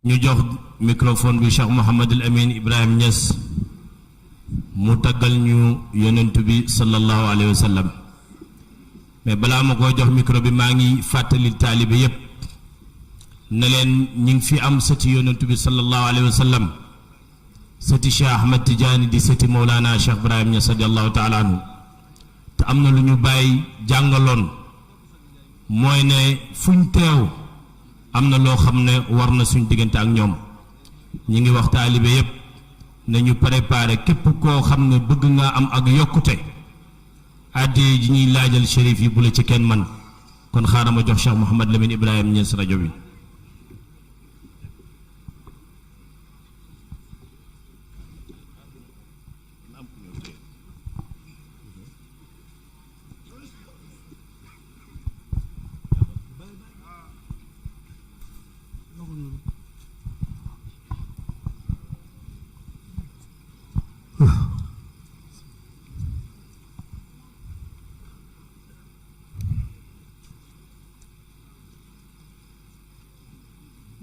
ñu jox microphone bi Cheikh Mouhamadul Amin Ibrahim Niass mu taggal ñu yonent bi sallallahu alayhi wa sallam. mais balaa ma koy jox micro bi maa ngi fàttali taalibe yépp ne leen ñi ngi fi am sëti yonent bi sallallahu alayhi wa sallam, sëti Cheikh Ahmad Tidiane di sëti Mawlana Cheikh Ibrahim Niass radiyallahu taala anhu. te am na lu ñu bàyyi jàngaloon mooy ne fuñ teew am na loo xam ne war na suñ diggante ak ñoom. ñi ngi wax taalibe yépp ne ñu préparé képp koo xam ne bëgg nga am ak yokkute àddee ji ñuy laajal shérif yi bu la ci kenn man. kon xaaral ma jox Cheikh Mouhamad Lamine Ibrahim Niass rajo bi.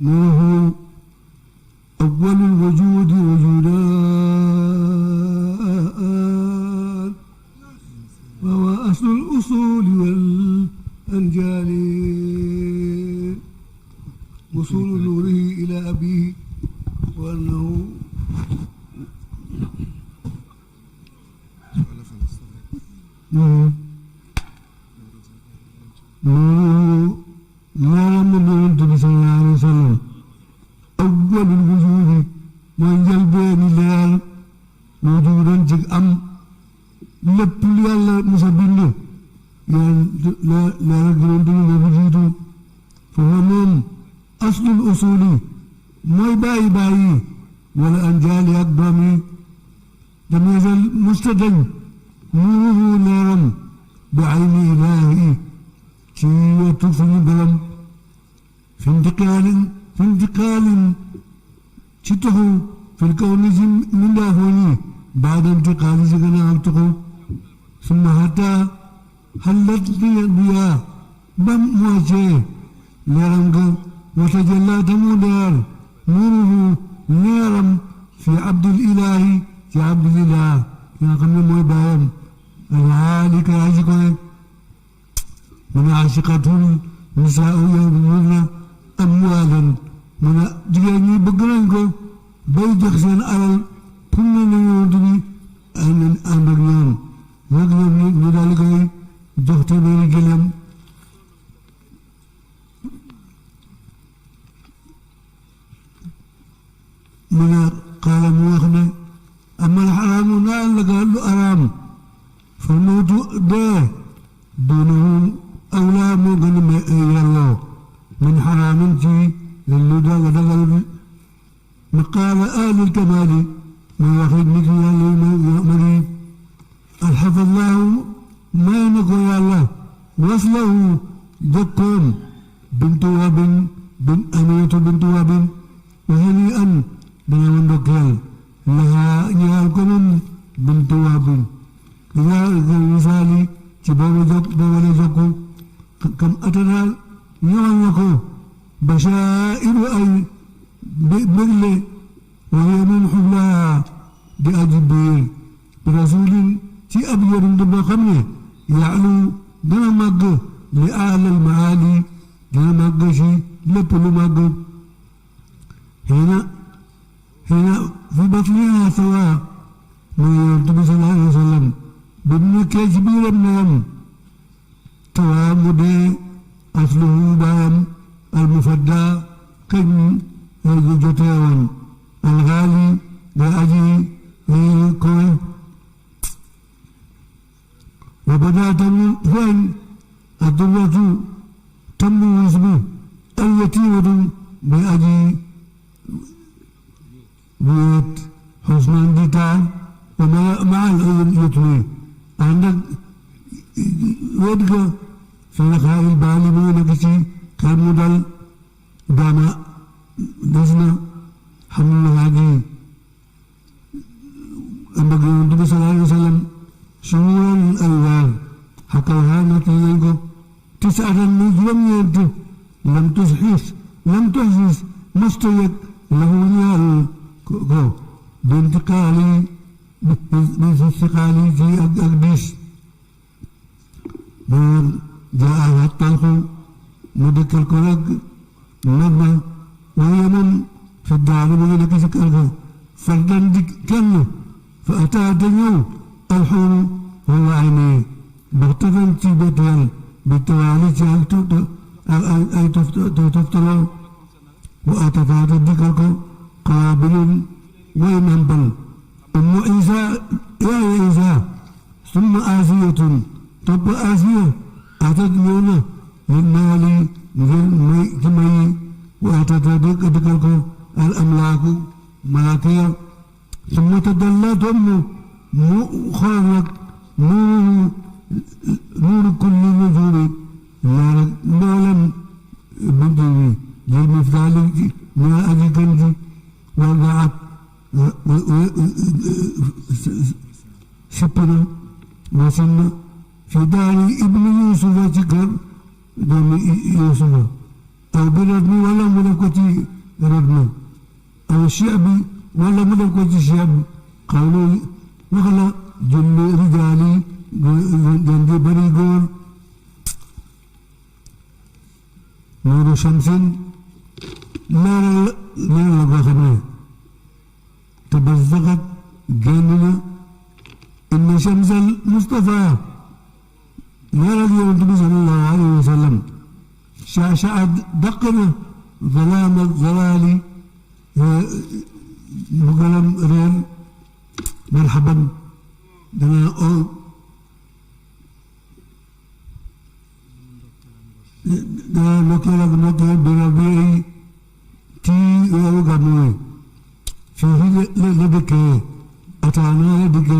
نوره أول الوجود وجودان وهو أصل الأصول والأنجال وصول نوره إلى أبيه وأنه نوره ما لم ينتبه صلى الله عليه وسلم أول الوجود mooy njëlbeeni leer wujudan ci am lépp lu yàlla musa bind leer gënoon dina moo jiitu foofa moom aslul usuli mooy bàyyi wala anjaali ak doom yi dameesal musta dañ nuuruhu leeram bi ayni ilaahi ci wetu suñu borom fi intiqaalin ci toxu fil kawni ci mindaafoon yi baada intiqaali ci gannaaw ak toxu summa hatta hallat biyaa bam moocee leeram ga wata jallaa tamu leer nuuruhu leeram fi abdul ilaahi ci abdul ilaah ki nga xam ne mooy baayam alhaali ka aji koy من عاشقة نساء يومهن أموالا من جيني بقرنكو بيجخ سين على كل يوم أن أمرنا نقدر نذلك جهت برجلهم من قال موخنا أما الحرام لا قال له حرام فالموت ده دونه أولى من يلا من حرام في للودى ودغل مقال آل الكمال ما يخرج مثل يأمري الحفظ الله ما ينقل الله وصله دكم بنت وهب بن أمية بنت وهب وهنيئا بن دكال لها يالكم بنت وهب يا مثالي تبوا جوكو كم أتنا يعنيكو بشائر أي بغل وهي من حبلها بأجبير برسول تي أبيض دبا خمني يعلو دنا مغ لأعلى المعالي دنا مغ شي لبلو مغ هنا في بطنها سواء من يرتبي صلى الله عليه وسلم بابن كجبير ابن توامد أصله بام المفدى كن الجتاون الغالي بأجي كوي وبدا تم فين الدرة تم اسمه اليتيمة بأجي بيت حسن ديتان ومع اليتيم عندك ودك في خير البالغون كسي خير مدل داما دزنا حمل هذه أما النبي صلى الله عليه وسلم شهور الألوان حكوها نتيجة 9 نجوم لم تحس مستيق له نيال كو بانتقالي باستقالي في أقدس جاء الطلق مدك الكرق نبى وهي من في الدار من لك سكرها فردا كنه فأتى دنيو الحور هو عيني بغتفا تبتل بالتوالي أي تفتلو وأتفاد ذكركم قابل وينبل أم عيسى يا عيسى ثم آسية طب آسية أتدمون للمال كمي وأتتدك ذكركم الأملاك ملاكية ثم تدلت أمه خرجت نور كل نجوم نولا بدوي للمفعال ما أجي كنجي وضعت شبنا وسمى في دار ابن يوسف ذكر دم يوسف أو بردم ولا ملكتي ردم أو الشعب ولا ملكتي الشعب قالوا وخلا جل رجالي جند بريغور نور شمس لا لغة تبزغت جنة إن شمس المصطفى نار النبي صلى الله عليه وسلم شعشعت دقنا ظلام الظلال مقلم ريل مرحبا دنا أو دا نكيل بربيعي تي وغموي فيه لدك أتانا لدك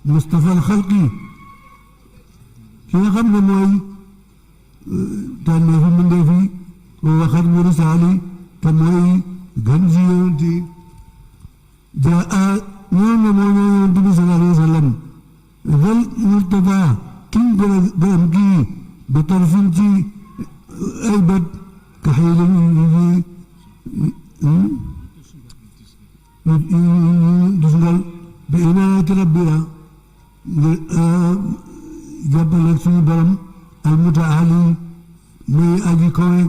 مصطفى الخلقي في قبل موي تاني من دفي وخد مرسالي تموي غنزيونتي جاء يوم موي النبي صلى الله عليه وسلم ذل مرتضى كم برمكي بطرفنتي أيبد كحيل دسنال بعناية ربنا جبل في برم المتعالي مي أجي كوي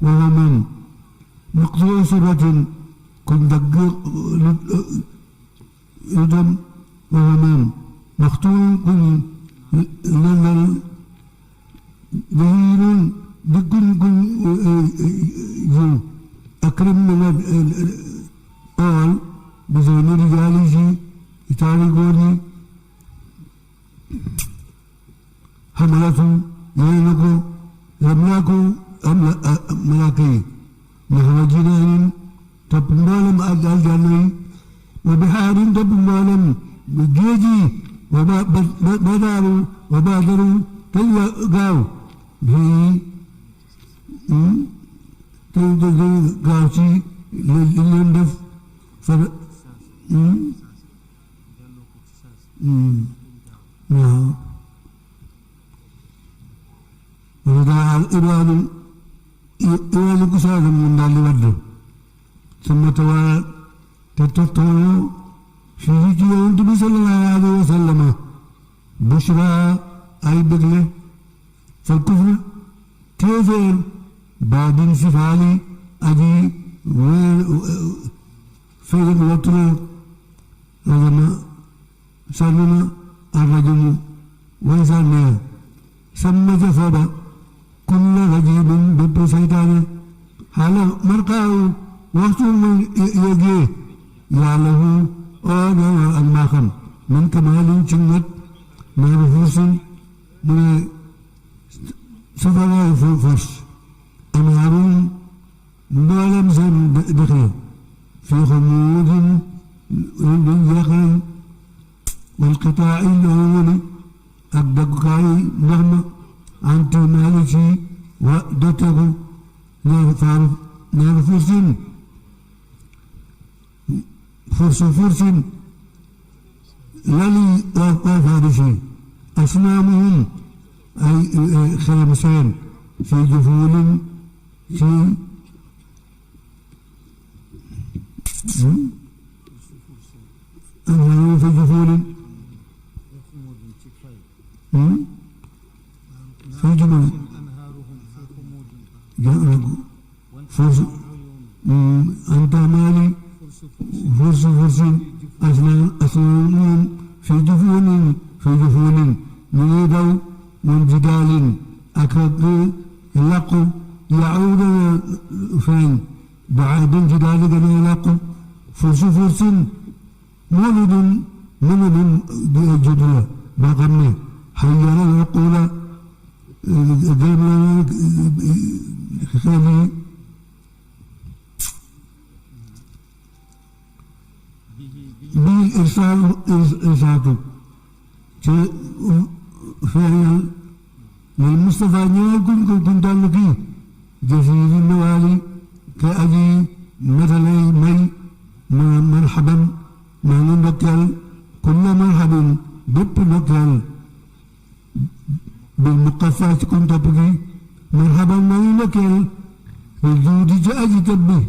وهو من مقطوع سورة كن دق يدم وهو من مقطوع كن نزل ظهير بكل كن أكرم من الأول بزين رجالي إتالي قولي حملته يينكو رملاكو ملاكي نحو جنان تبمالم الجنين وبحار تبمالم بجيجي وبداروا وبادروا تلقاو في تلقاوشي للندف نعم وداع الإبان إبان كساد من دال ورد ثم توالى تتطوع في هجي النبي صلى الله عليه وسلم بشرى أي بغلة فالكفر كيفين بعد انسفالي أجي فيغن وطلع رجم سلم الرجم ويسالنا سمى جسد كل رجيب ببسيطان حال مرقاه وقت من يجي يعله أولا الماخم من كمال جنة من فرس من سفر فرس أنهارون ظالم زن دخل في خمود من يخل والقطاع الأول الدقاء نغمة عن تمالشي ودته نار فرس للي وفارسي أصنامهم أي خمسين في جفون في أنهار في جفون في جبل فرس أنت مالي فرس أسنان في جفون من يدو من جدال أكد لقو يعود فين بعد الجدال قد يلقو فرس مولد جدلا بقرنه حيّر العقول قبل خلي بالإرسال إرساته فعل للمصطفى نيال كنت لكي جسيد النوالي كأجي مثلي مي مرحبا ما نبكل كل مرحبا بب نبكل بالمقفات كنت بقي مرحبا ما نبكل الجود جاء تبي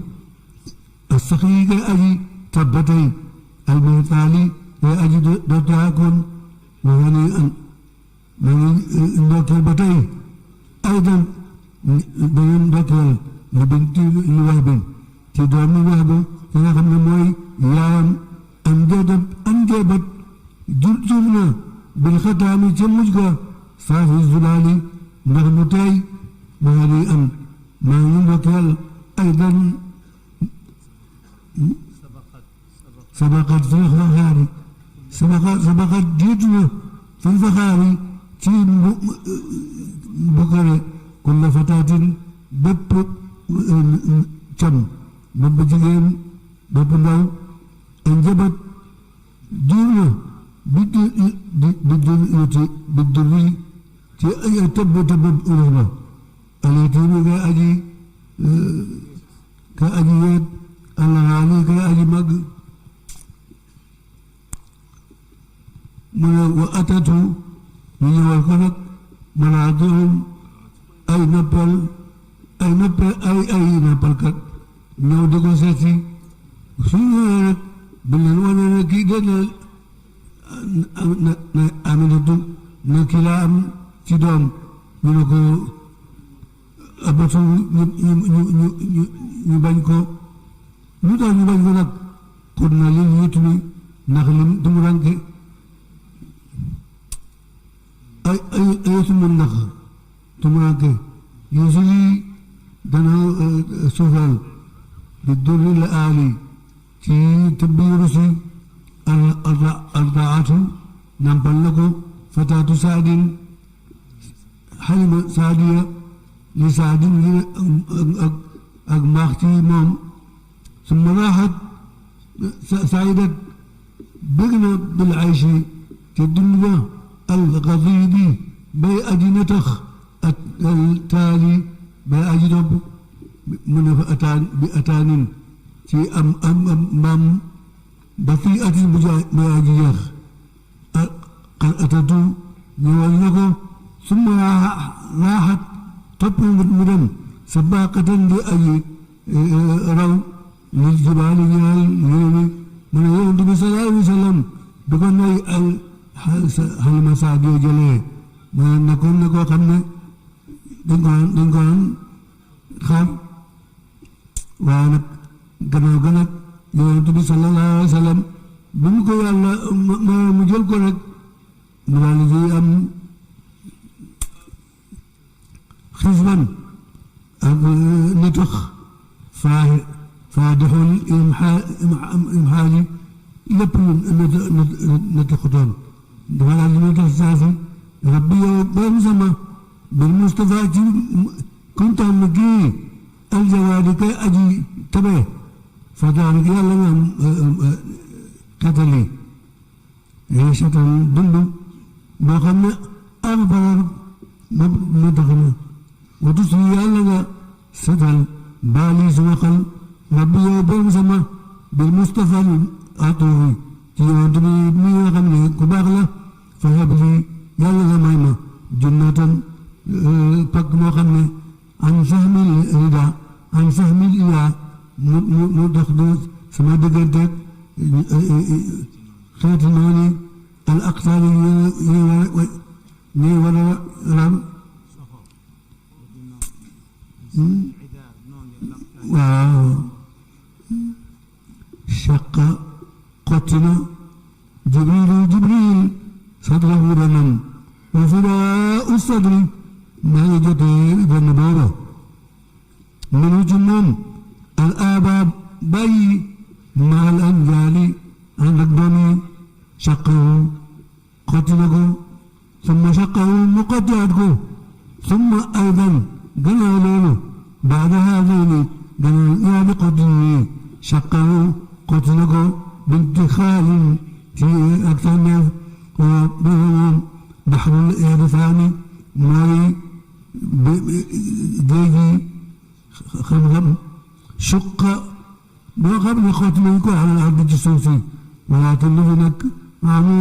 السخيق أجي تبتي المثالي أجي دتاكم وهنيئا من نبكل بتي أيضا بين بكل لبنت الوهب تدام الوهب تنخم موي يام أنجبت جرجرنا بالختام جمجها صافي الزلالي نغمتي وهنيئا ما ينبكل أيضا سبقت في الفخار سبقت جيتنا في الفخار تيم بكرة كل فتاة بب كم بب جيم بب ناو انجبت جينا بالدري تب أولنا اليتيم كأجي كأجيات الغالي كأجي مج من وأتته من والخلق مناعتهم أي نبل أي كت نو دكو ساتي سنة بالنوانا نكيدنا أمنتو نكلا أم تدام منكو أبتو نبانكو نبانكو نك كنا لليتني نخلم تمرانك أي ثمن نخ تمرانك يوصلي دنا سوفال بالدر الآلي في تبيرسي الرضاعة نمبلكو فتاة سعد حلم سعدية لسعد أغماختي مام ثم راحت سعيدت بغنى بالعيش في الدنيا الغضيبي بي أجنتخ التالي بأجنب من بأتان في أم بطيئة المجاجيخ قد أتتو نولنكو ثم راحت تبقى مدمدا سباقة لأي رو للجبال جلال يومي من يوم النبي صلى الله عليه وسلم بقولنا هل مساعدي جلال ما نكون خمنا دنقان خام وانا قناق يوم النبي صلى الله عليه وسلم بمكو يالله ما مجل كونك نوالي أم خزبا نتخ فادح الإمحالي لبن نتخطون دفع نتخ ساسي ربي بمسما بالمصطفى كنت أمكي الجواد كي أجي تبه فتارك يالله قتلي عيشة دندو بخمنا أغبر مدخنا وتسوي يالله ستل بالي سوقل ربي يوبون سما بالمصطفى أطوي تيوانتني مية خمني كباغلة فهب لي يالله مايما جنة بق مو خمني عن فهم الهدى عن فهم الإله مدخل sama digganteeg xeeti noonu al aqtaar yi war a ram waaw shaqa qottina jibril sadrahu daman wa fidaa sadri maa ngi jotee benn booba minu ci moom al abaab bàyyi ma al anjaali ànd ak doom yi shaqahu xotti na ko summa shaqahu mu xottiwaat ko summa aydan gannaaw loolu baada haadayni gannaaw ñaari xottin yi shaqahu xotti na ko binti xaalin ci ak tànneef moom baxrul irfaani mooy géeji xam-xam suqa boo xam ne xotti nañ ko alal ardi ci suuf si walaakin lu fi nekk maamu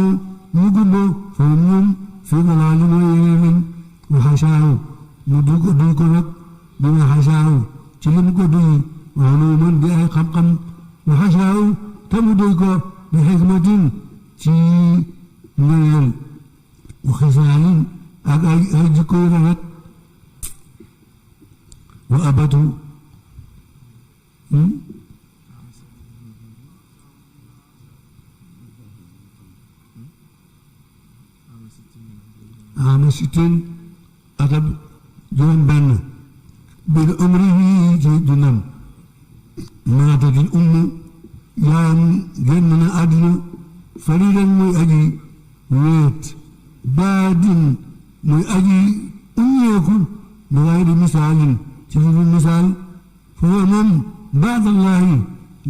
mu guddoo foofu ñoom fii dalaali mooy yeneen wa xasaahu mu duy ko nag bi ma xasaahu ci lim ko duy uluuman di ay xam-xam wa xasaahu te mu duy ko bi xikmatin ci ngëneel wa xisaalin ak ay jikko yu rafet wa abatu ama sittin atab juróom benn bil umrihi ci dundam maatatil ummu yaayam génn na àddina faridan muy aji wéet baadin muy aji uññeeku bi gayri misaalin ci lu dul misaal foofu moom baadallahi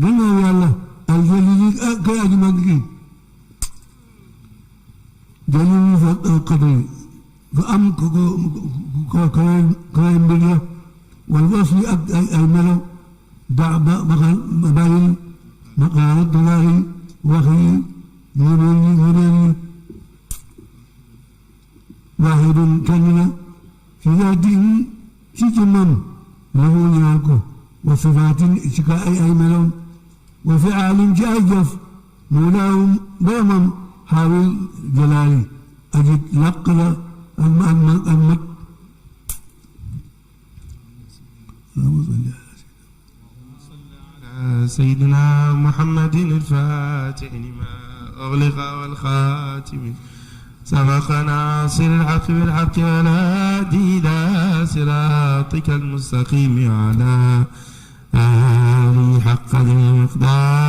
gannaaw yàlla aljalili kay aji mag gi jalili fa qadri fa am ko kaway mbir ya wal wasli ak ay melo bàyyil maqaaratullahi waxi ñeneen ñi waaxidun kenn la fi zaatin ci jëmmam lahu ñaal ko wa sifaatin ci ka ay meloom wa fiaalin ci ay jëf mawlaahum boromam xaawil jalaali aji làq la ak mat سيدنا محمد الفاتح لما أغلق والخاتم سبق ناصر الحق بالحق والهادي إلى صراطك المستقيم على آله حق المقدار